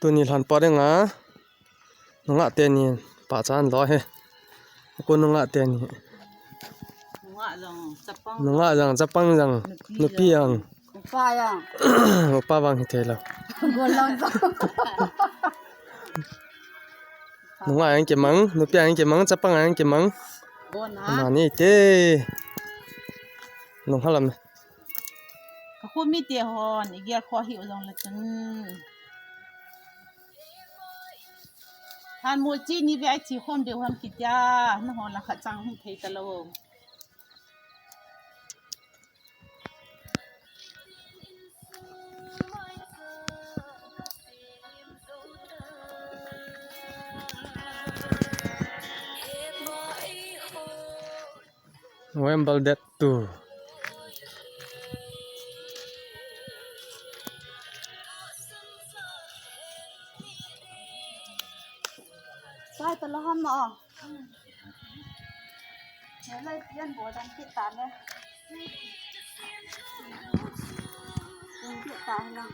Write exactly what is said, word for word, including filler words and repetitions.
Tuni lhan pa ding a. Nungah teni pachan lo he. Ko nungah teni. Nungah jang, chapang. Nungah jang, chapang jang, nupi jang. Upa jang. Upa vang hithei lo. Gol lang jang. Nungah jang kimang, nupi jang kimang, chapang jang kimang. Gol na. Mani te. Nungah lam. Ka khu mite hon, i gel kho hi u jong le chun. Han mo chi ni ve ai chi khom deu ham kitia, na hon la kha chang hum thei ta lo. November date two. Sai ta la ham na. Lai pian bo dan kit ta le. Pian kit ta la.